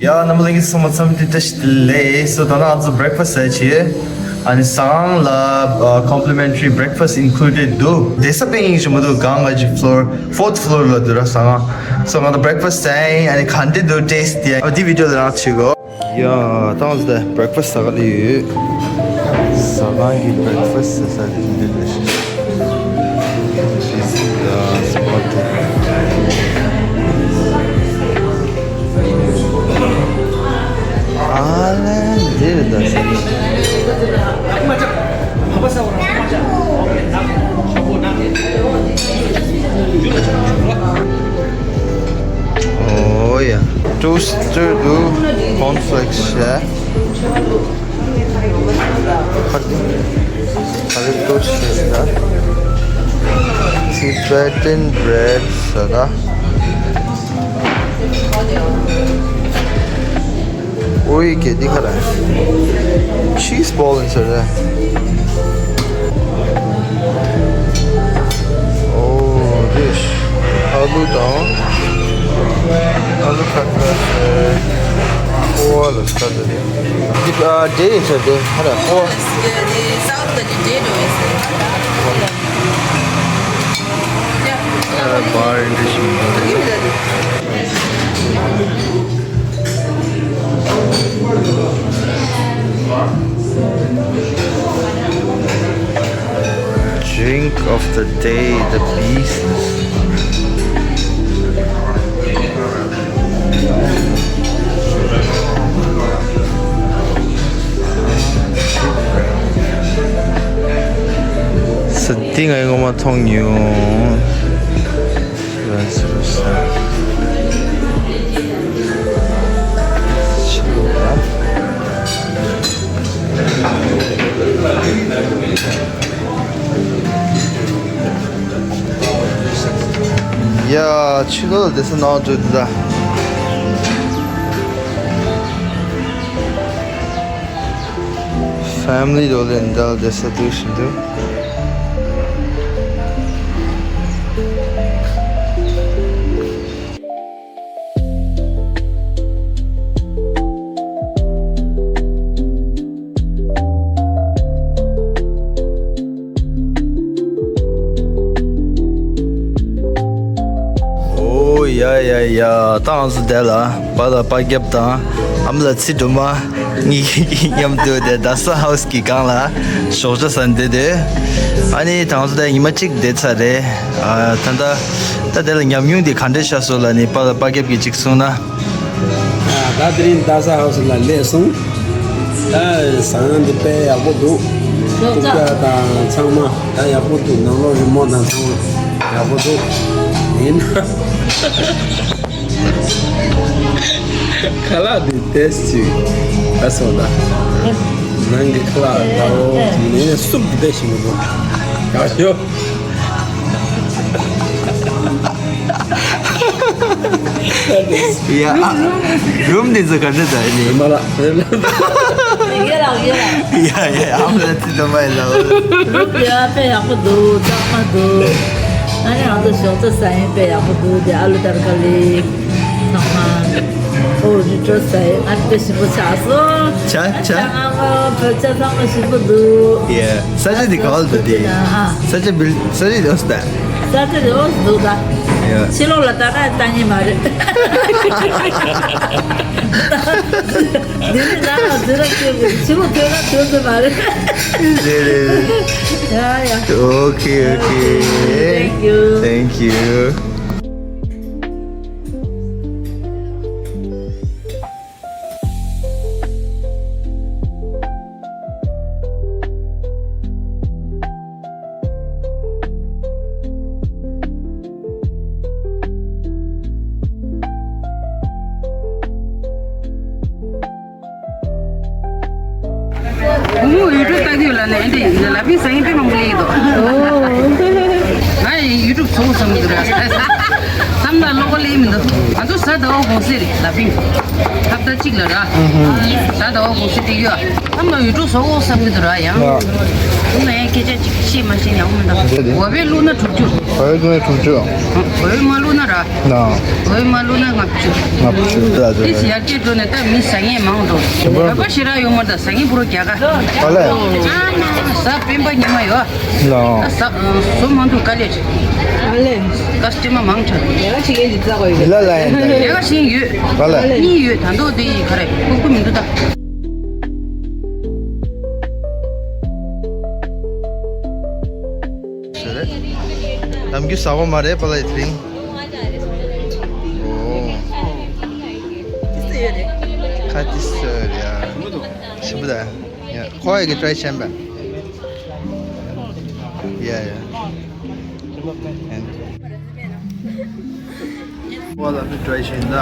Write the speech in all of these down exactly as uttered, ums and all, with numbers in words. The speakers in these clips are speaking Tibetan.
ཡ། རྣམ་པ་ལྷན་རྒྱས་ཚང་མ་འཚམས་འདྲི་བཀྲ་ཤིས་བདེ་ལེགས། སོ་ད་ནང་ང་ཚོ་breakfast་ཟ་ཆེ། ཨ་ནི་ཟ་ཁང་ལ་complimentary breakfast included་འདུག་བསྡད་ས་དཔེ་སྙིང་རྗེ་མོ་འདུག་སྒང་ག་གི་floor, fourth floor་ལ་འདུག་ར་ཟ་ཁང་། སོ་ང་ཚོ་breakfast་ཟ་ཡིན། ཨ་ནི་ག་འདྲ་འདུག taste་དེ་ཨ་འདི་video་ལ་རག་བྱེད་དགོས། ཡ། ད་ང་ཚོ་ད་breakfast་ཟ་ག་ལ་ཡོད། ཟ་ཁང་གི་breakfast་ཟ་ས་དེ་འདི་རེད། This is the spot. ཨ་ལེ། འདི་རེད་ད་ཟེར། ཨོ་ཡ། Toaster་འདུག cornflakes་བྱས། ཁ་རི་ཁ་རི་toast་བྱས་ད། Tibetan bread་ཟེར་ད། ཨོ་ཡི་གེ་འདི་ག་རེ། Cheese ball་ཡིན་ས་རེད། ཨོ་རེད། ཨ་ལུ་དང་། ཨ་ལུ་ཁ་ཁ་ཟེར། ཀོ་བ་ལ་ཟེར་ད་རེད། འདི་ཨ་འདྲེ་ཡིན་ས་རེད་ཧ་ར་ཀོ་བ། South་གི་འདྲེ་འགྲོ་ཡིན་ས་རེད། ཨ་ར་bar་འདྲ་ཞིག་ཡིན། Drink of the day, the beast. ས་འདི་ང་ངོ་མ་མཐོང་མྱོང་། ཡ། ཕྱི་ལོགས་ལ་བསྡད་ས་ནང་འགྲོ་འདི་ད། Family་རོ་ལེན་འདྲ་བསྡད་ས་འདུག་བཞིན་འདུག་ཨོ་ཡ་ཡ་ཡ། ད་ང་ཚོ་འདི་ལ་པཱ་ལགས་པཱ་རྒྱལ་དང་ཨ་མ་ལགས་ཚེ་སྒྲོལ་མ་གཉིས་མཉམ་དུ་དེ་Dasa House་གི་སྒང་ལ་ཞོགས་ཇ་ཟ་འདི་དེ། ཨ་ནི་ད་ང་ཚོ་ད་ཉི་མ་གཅིག་བསྡད་ཚར་རེད། ཨ་ད་ད་ད་དེ་ལ་ཉམས་མྱོང་དེ་ག་འདྲས་ཤར་སོང་ལབ་ནི་པཱ་ལགས་པཱ་རྒྱལ་གྱིས་གཅིག་གསུངས་ན། ད་དེ་རིང་Dasa House་ལ་སླེབས་སོང་། ད་ཟ་ཁང་འདི་དཔེ་ཡག་པོ་འདུག་རྐུབ་བཀྱག་དང་ཚང་མ་ད་ཡག་པོ་འདུག་ནང་ལོགས་རི་མོ་དང་ཚང་མ་ཡག་པོ་འདུག་ཡིན་ན་ཁ་ལག་འདི་ཏེས་ཅིག་ཨ་སོ་ད། ནང་གི་ཁ་ལག་ད་འོ་ནས་སུབ་འདི་ཏེས་ཞིག་མི་འདུག་ཡག་ཤོས། ཡ། ཨ། རུམ་འདི་ཚོ་ག་འདྲ་ད་ནི། མ་ལ། ཡ་ཡ། ཨ་མ་ལ་ཚིག་དུ་མ་ཡིན་ལ། རུམ་འདི་ཨ་དཔེ་ཡག་པོ་འདུག་གཙང་མ་འདུག་ཨ་ནི་ང་ཚོ་ཞོགས་ཇ་ཟ་ཡིན་དཔེ་ཡག་པོ་འདུག་དེ་ཨ་ལུ་ཏར་ཀ་ལི་ཚང་མ། ཨོ་རི་ཀྲོ་ཟ་ཡིན་ཨ་དཔེ་ཞིམ་པོ་ཆགས་སོང་། ཆ་ཆ། ཨ་ང་བོད་ཇ་ཚང་མ་ཞིམ་པོ་འདུག་ཡ། ས་ཆ་འདི་ག་བ་ལ་འདུག་དེ། ཨ། ས་ཆ་བིལ་ས་ཆ་འདི་ཨོ་སི་ད། ས་ཆ་རེ་བ་འདུག་ད། ཡ། ཕྱི་ལོགས་ལ་ལྟ་ན་ལྟ་ཉན་མ་རེད། འདི་ནི་ང་ལ་འཛུལ་ར་སྐྱོན་མེད། ཕྱི་ལོགས་ཐོན་ན་ཐོན་ཐུབ་མ་རེད། རེད་རེད། ཡ་ཡ། Okay, okay. Thank you. Thank you. བུ་མོ་ཡུ་ཊུབ་ལྟ་གི་ཡོད་ལབ་ནས་འདི་ལ་པི་སེང་ཏེ་མང་པོ་ཡིན་དོ། ང་ཡི་ཡུ་ཊུབ་ཚོགས་བསམ་གི་འདུག་ར། བསམ་ན་ལོག་ག་ལེ་མི་འདུག་ང་ཚོ་ས་ཟླ་བ་གོང་སེ་རེད་ལ་པི། ཧབ་ཏ་ གཅིག་ལ་ར། ད་ཟླ་བ་གོང་ས་སྟེགས་ཡོད། ཨ་མ་ཡུལ་གྲུ་བཟོ་འོ་བསམ་གྱི་འདུག་ར་ཡང་། ཨ་མ་ཡང་སྐད་ཆ་གཅིག་ཤེས་མ་ཤེས་ཡང་མི་འདུག་འོ་བའི་བླུགས་ན་དྲུག་ཅུ། འོ་བའི་བླུགས་ན་དྲུག་ཅུ། འོ་བའི་མ་བླུགས་ན་ར། འོ་བའི་མ་བླུགས་ན་ལྔ་བཅུ། ལྔ་བཅུ་ད་ཟེར། དེ་ཡར་རྒྱས་འགྲོ་ནས་ད་མི་ཟ་མཁན་མང་འགྲོ། བོད་པ་ཞེ་དྲག་ཡོད་མ་རེད། ད་ཟ་མཁན་པུ་རོ་རྒྱ་གར། ཨ་ལས། ཨ་མ་ཟ་སྤེན་པ་ཉི་མ་ཡོད། ལའོ། ཟ་བཟོ་མ་འདུག་དཀའ་ལས་ཆེ། ཨ་ལས། ཀ་སི་ཊི་མར་མང་དྲགས། ཡ་ཆེ་གེ་ལི་ཙག་གོ་ཡོད། ལ་ལ་ཡ་ཡ་ཆེ་ཡོད། ལ་ལ་གཉིས་ཡོད། ད་མདོག་དེ་ཡི་ག་རེ་ཁུག་ཁུག་མི་འདུག་ད། ཟེར་རེད། ནམ་རྒྱུན་ཟ་གོ་མ་རེད་པ་ལ་ཡི་དེ་རིང་། ཨོ། ཁ་ཏི་སི་ཡོད་རེད་ཡ། ཞིམ་པོ་ད། ཡ་ཁོ་ཡི་གི་ཊི་རའི་བྱས་པ། Yeah, yeah. And what are the tradition da?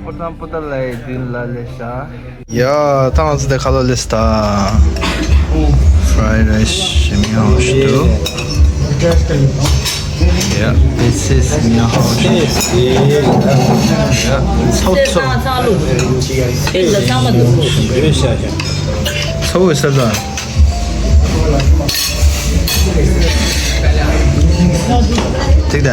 ཕོ་བྲང་པོ་ཏཱ་ལའི་མདུན་ལ་སླེབས་ཤག་ཡ། ད་ང་ཚོ་དེ་ཁ་ལོ་སླེབས་ད། Fried rice ཞིམ་ཡང་ཞུ་དུ། ཡ། This is ཉ་ཧོ་ཞུ། ཡ། ཚོ་ཚོ། ཚོ་བོ་ས་ད། ཐིག་ད།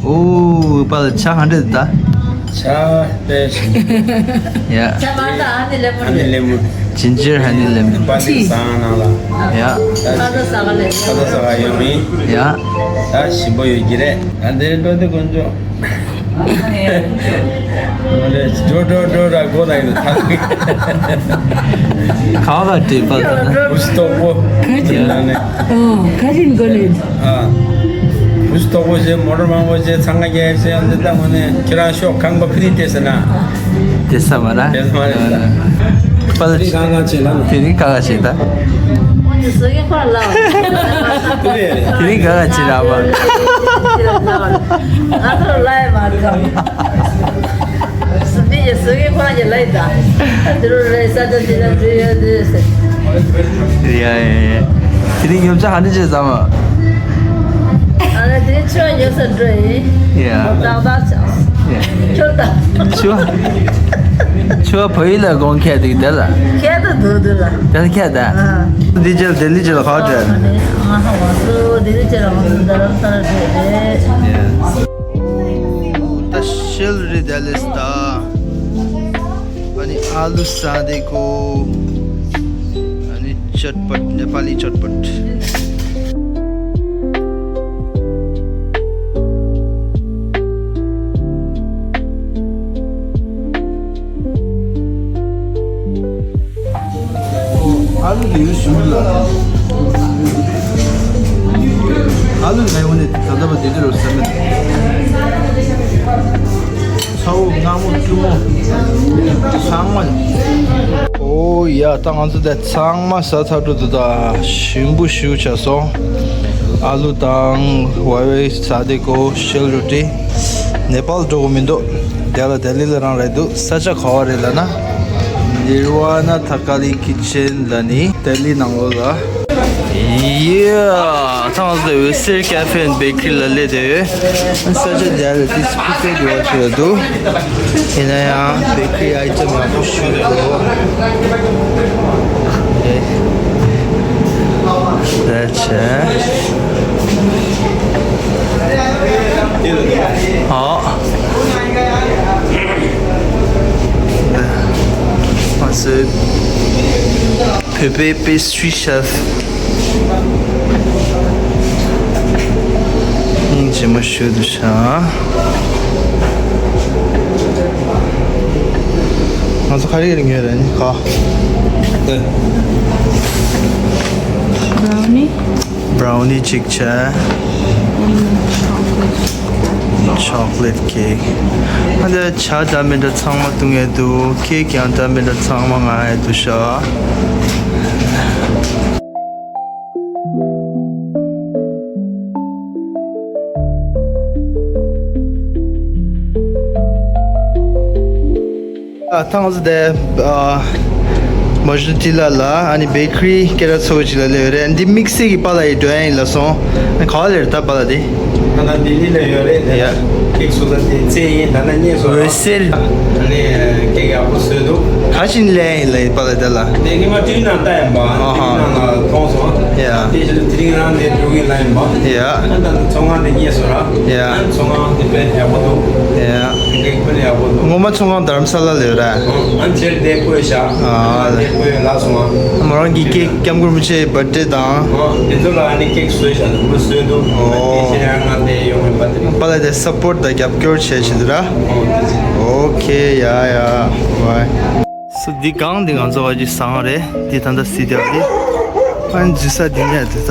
ཨོ། པཱ་ལགས་ཇ་ག་འདྲ་འདུག་ད། ཇ་དཔེ་ཞིམ། ཡ། ཇ་མར་དང་ཧ་ནི་ལེ་མོན། ཧ་ནི་ལེ་མོན། ཇིན་ཇར་ཧ་ནི་ལེ་མོན། པཱ་ལགས་བཟང་ནང་ལ། ཡ། ཁ་ཚ་ཟ་ག་ལས། ཁ་ཚ་ཟ་ག་ཡོང་མིན། ཡ། ད་ཞིམ་པོ་ཡོད་ཀྱི་རེད། ད་འདིར་འགྲོ་དུས་དཀོན་མཆོག་འགྲོ་འགྲོ་འགྲོ་ར་སྒོ་ནང་གི་ཐག་ཁ་བ་བྲིས་པ་དང་། བུ་སྟོག་པོ། ཁ་ཅིག་ལ་ནས། ཨོ། ཁ་ཅིག་མགོ་ནས། ཨ། བུ་སྟོག་པོ་བྱས། མོ་ཊ་མང་པོ་བྱས། འཚང་ཁ་རྒྱག་བྱས། འདི་ལྟ་བུ་ནས་ཁྱེད་རང་ཤོག་ཁང་པ་ཕི་རི་སྟེར་ཟེར་ན། དེ་ས་མ་ར། དེ་ས་མ་རེད་ད། པཱ་ལགས་དེ་རིང་ག་ག་བྱེད་ན། དེ་རིང་ག་ག་བྱེད་ད། འོ་ནི་བཟོ་མཁན་ཁོ་རང་ལ། དེ་རིང་ག་ག་བྱེད་ར་བ། ང་ཚོར་ལ་ཡ་མ་རེད་ད། མི་ཡི་བཟོ་མཁན་ཁོ་རང་གི་ལ་ཡི་ད། དེ་རུ་རེད་ས་ད་དེ་ལ་འཛུལ་ཡོད་དེ་ཟེར། ཡ་ཡ་ཡ། དེ་རིང་ཉོ་ཆ་ཧ་ནི་བྱེད་ཙམ་མ། ཨ་ལ་དེ་ཆོས་ཉོ་ས་འགྲོ་ཡིན། ཡ། ཏག་ཏག་ཆགས། ཡ། ཁྱོད་ད། ཆོས། ཆོས་བོད་ཡིག་ལ་དགོངས་མཁན་དེ་དེ་ལ། ཁྱད་དུ་འདུག་དེ་ལ། དེ་ལ་ཁྱད་ད། ཨ། འདི་ཅིག་ལྡི་ལི་ཅིག་ལ་ཁ་བྲལ། ཨ་ནི་ང་ཧ་ང་སུ་ལྡི་ལི་ཅིག་ལ་ང་སུ་རྡ་རམ་ས་ལ་བྲོས་རེད། ད་ཤེལ་རི་དེ་ལས་ད། ཨ་ནི་ཨ་ལུ་ས་དེ་ཁོ། ཨ་ནི་ཆོད་པ་ནེ་པ་ལི་ཆོད་པ། ཨ་ཡོང་ནས་ད་ལྟ་བ་འདི་འདི་རུ་ཟ་མེད། ཚ་བོ་མངར་མོ་སྐྱུར་མོ་ཚང་མ། ཨོ་ཡ། ད་ང་ཚོ་ད་ཚང་མ་ཟ་ཚར་འགྲོ་འདུག་ད་ཞིམ་པོ་ཞེ་པོ་ཆགས་སོང་། ཨ་ལུ་དང་ཝའི་ཝའི་ས་དེ་ཀོ་ཤེལ་རོ་ཏི། ནེ་པཱལ་འགྲོ་གི་མི་འདུག་དེ་ལ་ལྡི་ལི་ལ་རང་རེད་འདུག་ས་ཆ་ག་བ་རེད་ལབ་ན། Nirvana Thakali Kitchen ལ་ནི་ལྡི་ལི་ནང་ལོགས་ལ། ཡ། ཐང་ཟེར་Western Cafe and Bakery ལ་སླེབས་བསྡད་ཡོད། ས་ཆ་དེ་ལ་ཏིས་སྤུས་ཚད་ཡོད་ཆེད་དུ། ཡིན་ན་ཡང་བེ་ཀ་རི་ཨའི་ཊམ་ཡག་པོ་ཞིག་འདུག་ཨེ། That's it. ཨ། ང་ཚོའི་བོད་པའི་པེ་སི་ཊི་རི་ཤེཕ་སྙིང་རྗེ་མོ་ཞིག་འདུག་ཤག་ང་ཚོ་ག་རེ་ག་རེ་ཉོས་རེད་ནི་ག Brownie. Brownie གཅིག་བྱས། Chocolate cake. ཨ་ནི་ཇ་འདྲ་མི་འདྲ་ཚང་མ་བཏུང་ཡས་འདུག་ཁེག་ཀྱང་འདྲ་མི་འདྲ་ཚང་མ་མངགས་ཡས་འདུག་ཤག་ཨ། ཐང་ཟེར་དེ། ཨ། མ་ཞུ་ཏི་ལ་ལ་ཨ་ནི་བེ་ཀ་རི་སྐད་གྲགས་ཚ་བོ་ཅིག་ལ་སླེབས་ཡོད་རེད། འདི་དམིགས་བསལ་གྱི་པཱ་ལགས་ཡི་འགྲོ་ཡ་ཡིན་ལབ་སོང་། ཨ། ག་བ་ལ་རེད་ད་པཱ་ལགས་དེ། ད་ལྟ་ལྡི་ལི་ལ་ཡོད་རེད། ཡ། ཀེག་བཟོ་ས་དེ་རྩེ་ཡིན། ད་ལྟ་རྙེད་སོང་ར། འོད་ཟེར། ཨ་ནི་ཀེག་ཡག་པོ་བཟོས་འདུག་ག་བཞིན་ལས་ཡིན་ལ་ཡིན་པཱ་ལགས་དེ་ལ། དེ་ཉི་མ་ཊི་ཝི་ནང་ལྟ་ཡིན་པ། ཨ་ཧ། ཊི་ཝི་ནང་ལ་མཐོང་སོང་། ཡ། དེ་བཞིན་དེ་རིང་རང་དེ་འགྲོ་གི་ལ་ཡིན་པ། ཡ། ཨ་ད་ཚོང་ཁང་དེ་རྙེད་སོང་ར། ཡ། ཨ་ཚོང་ཁང་དེ་དཔེ་ཡག་པོ་འདུག་ཡ། དེ་ཀེག་དཔེ་ཡག་པོ་འདུག་ངོ་མ་ཚོང་ཁང་དྷ་རམ་ས་ལ་ལ་ཡོད་ར། ཨ་འདིར་དེ་བཀོད་བཞག་ཨ་དེ་བཀོད་ཡོད་ལབ་སོང་ང་། མོ་རང་གི་ཀེག་སྐྱབས་མགོན་རིན་པོ་ཆེའི་བར་ཌེ་དང་། ཨ་དེ་ཚོ་ལ་ཨ་ནི་ཀེག་བཟོས་བཞག་འདུག་མོ་བཟོས་འདུག་ཨོ། དེ་བཞིན་ཡང་ང་དེ་ཡོང་བའི་བར་ཌེ་རེད། པཱ་ལགས་དེ་སབ་པོར་ཊི་དང་རྒྱབ་སྐྱོར་བྱས་བྱས་འདུག་ར། ཨ་དེ་བཞིན། ཨོ་ཁེ། ཡ་ཡ། བའི། སོ་འདི་སྒང་འདི་ང་ཚོ་བ་ཅི་ཟ་ཁང་རེད། འདི་ད་ལྟ་སི་དེ་བ་འདི། ཨ་ནི་འཛུལ་ས་འདི་ནས་འཛུལ་ས།